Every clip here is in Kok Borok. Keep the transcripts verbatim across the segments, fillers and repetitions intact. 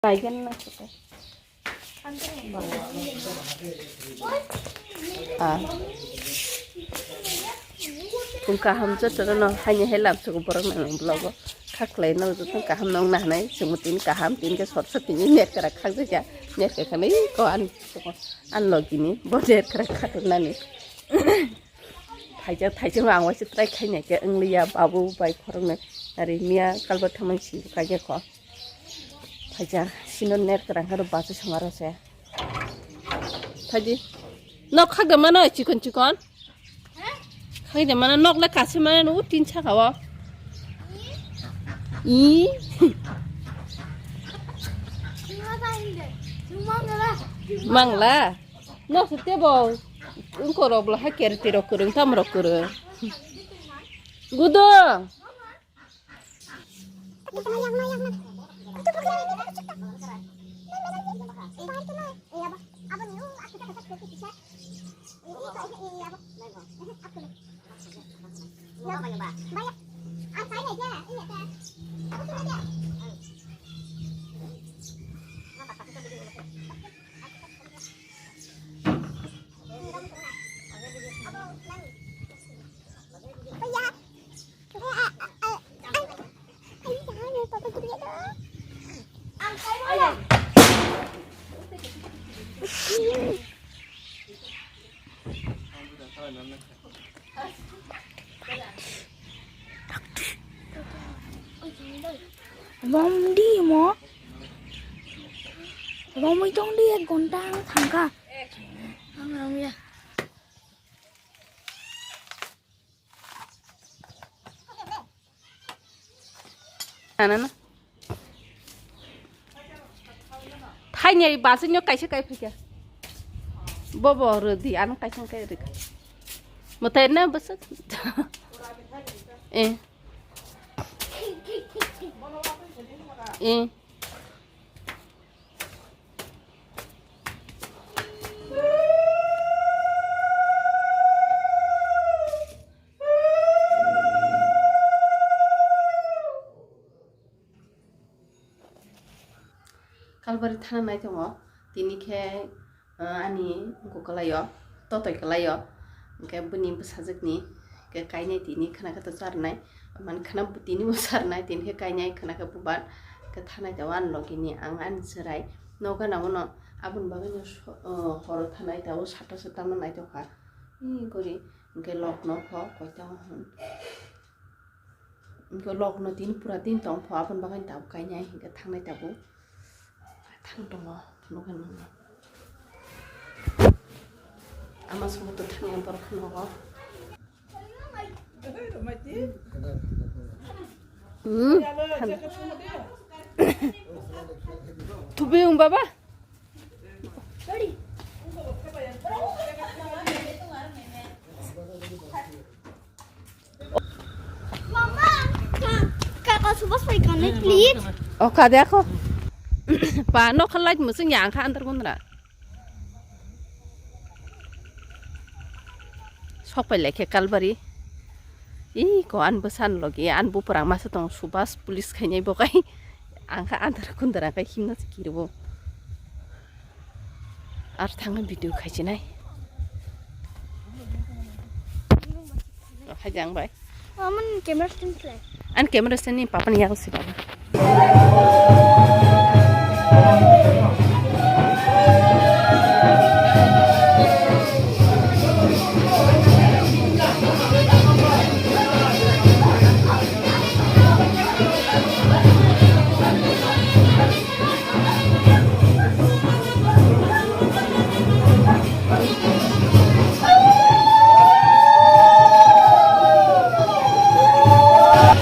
Aigan na suka. Ah. Kung kaham jotono no haini hai lam sugo borok nang vlog o. Khaklai no joto kaham nong na hanai sumutini kaham tin ke sor sor tini net kara khak jaka net kara khanai ko an ko an logini bo net kara khatuk nani. Thaijak thaijak ang waisa try khaina ke wngliya babu bai khoroknwi ari miya kalba thamani si kaiya kho. Thaijak sino net kwrang khe bacha songaro se. Thaidi. Nok khagda mano chikon chikon. Khagda mano nok le kasi mano no tin saka o. I. Mangla. Nok se tebo. Ungko rok bla ha kerti rok kwrwng tam rok kwrwng. Gudo. Romdi mo. Romwi tongdi ek ghonta ang thangkha. Ang romya. Anana. Thaini basing nyo kaisa kai phika. Bobo rodi ano kaisa kai rika. Mutai na basa. Eh. Eh. Kalbari thana nai tongo, tini khe, ah, ani uncle kwlaio, totoi kwlaio, hwnkhe bini bwsajwkni khe kainai tini khwna khe to charwnai, mani khwna tini bo charwnai, tini khe kainai khwna khe bubar khe thanai tongo ani logini ang ani chwrai nogo gana bono aboni bagwino so-, ah, horo thanai tongo sata sata no naitokha, ee gori hwnkhe lokno pho koito. Hwnkhe lokno tini pura tin tong pho, aboni bagwi tabuk kainai hwnkhe thangnai tabuk. Thang tongo, phunukhe nangni. Ama songwi to thangya borok phunukgo. Hmm, thang. Thubi wng baba? Mama, ka-, kaka subas pai kane, please. O kade ako. Pa no khalai musung yang kha andar gundra. Sok pai lekhe kalbari. Ih, ko an bwsan logi, an buprang masa tong subas police khainai bo kai. Ang kha andar gundra kai himna se kiribo. Ar thangwi video khaichinai. Haijang bai. Aman camera stand khlai. An camera stand ni papa ni yago si baba.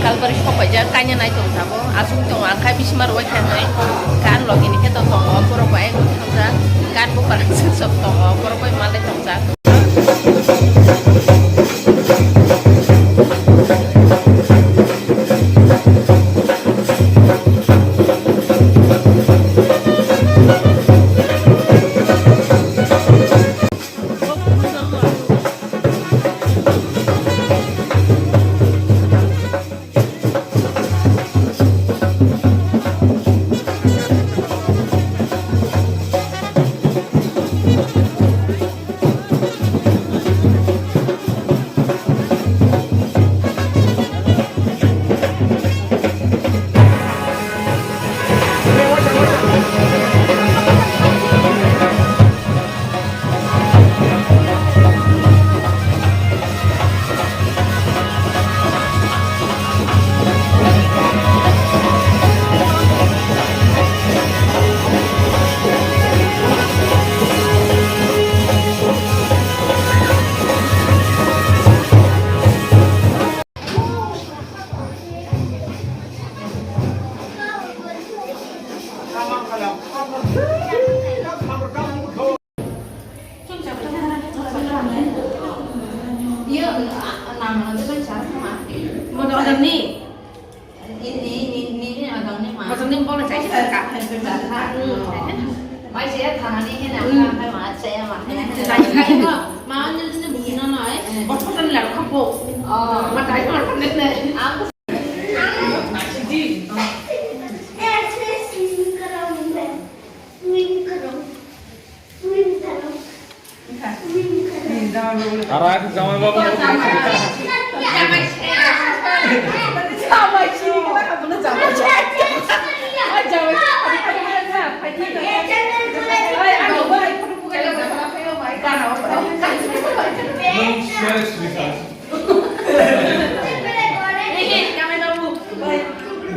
Kalbari sok paijak, kaina nai tong tabuk, aswk tongo, ang khai bisingo rwui kha hinwi, kan logi ni khe to tongo, borok bai thang jak, kan buphang swk swk tongo, borok bai malai tong jak. Ara, jamai babu.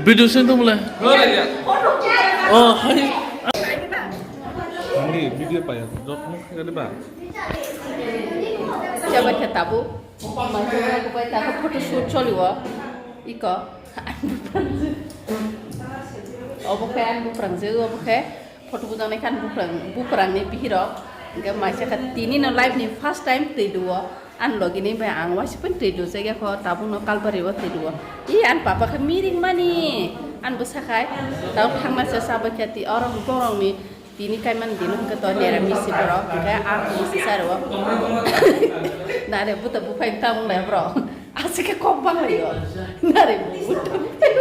Video send tong le. Oh, hai. Ani video pa ya. Jok mo kali ba. Jaba khe tabuk. Mangkukbai tabuk photo shoot choliwo. Iko. Obo khe ani buprang je, obo khe photo bujang nai khe ani buprang, buprang ni bihirok. Hingke maisa kha tini no life ni first time twi duo. An logi ni bai ang waisa pun twi du jagya kho tabuk no kalbari o twi duo. I an papa khe miring mani. An bwsa khai. Tabuk thangna se sabai khe twi orong borong ni Tini kaiman dino hwnkhe to nera misi borok, hwnkhe ang misi sa rwo. Nare buta buphai tamo le borok. Aswk khe kok bang laio. Nare buta buphai.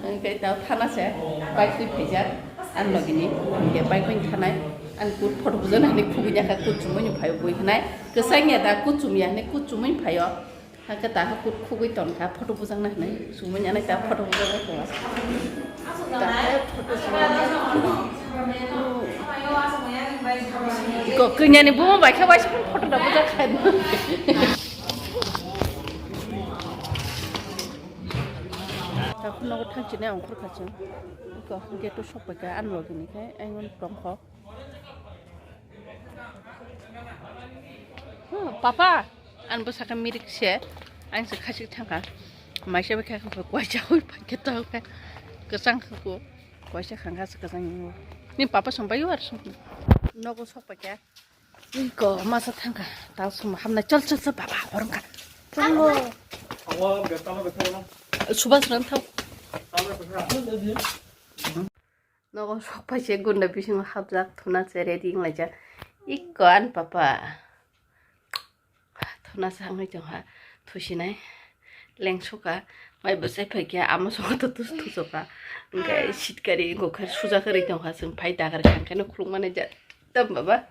Hwnkhe to thana se bike twi phaijak ang logini. Hwnkhe bike bai thanai ang kut photo bujana hinwi khugui ya kha kut chumui ni phaio bui hinai. Kwchang ya da kut chum ya hinwi kut chumui phaio. Hakhe ta hakhe kut khugui tongkha, photo bujangna hinwi sumui anai ta photo bujangna tongo. Ta photo sumui. Ko kanya ni buma bai khe waisa photo da bujak kha. Ta phone nogo thang chini ang khur kha chwng. Ko gate o sok pai kha, ang logi ni khe, ang tong kho. Hmm, papa, ang bwsakhe mirik se, ang se khasik thangkha. Maisa bai khe kuaisa hui paikhe tongkhe. Kwchang khe ko, kuaisa khangkha se kwchang ni. Ni papa song bai war song. Nogo sok paikha. Iko masa thangkha. Tao sum hamna chol chol chol papa horongkha. Cholo. Awa, betalo betalo. Subas ran thau. Talo betalo. Nogo sok paise gunda bisingo hapjak thuna se ready wnglaijak. Ikko ani papa. Thuna se wngwi tongkha thusinai. Lengsoka. Mai bwsai phaikhe amo songo to tus thusoka. Hwnkhe sitkari gokhe suja kwrwi tongkha chwng phai dagar kha hwnkhe no khulukmani ja. Tam baba.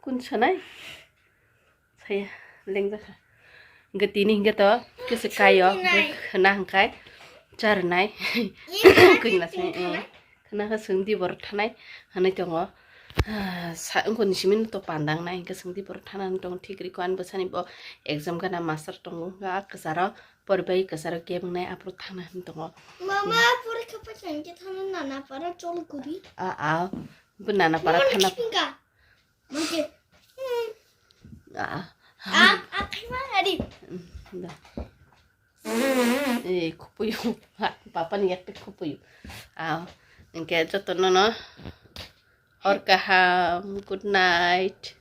Kun sanai? Saya lengjakha. Hingke tini hingke to kese kayo, hingke khna hingkai charnai. Kanya se, eh, khna khe chwng di borok thanai hinui tongo. Ah, sa wngkha ni simi to pandang nai hingke chwng di borok thana hinui tongo thik riko ani bwsani bo exam gana master tongo hingke ah kwcharo poribai kwcharo kebeng nai aphuru thana hinui tongo. Mama, porikha paisa hingke thana nana para chol guri. Ah, ah, bo nana para thana. Mama, Mungkin. Hmm. Ah. Ah, ah, terima kasih. Da. Eh, kupuyu. Papa ni yakte kupuyu. Ah, engke joto nono. Hor kaham, good night.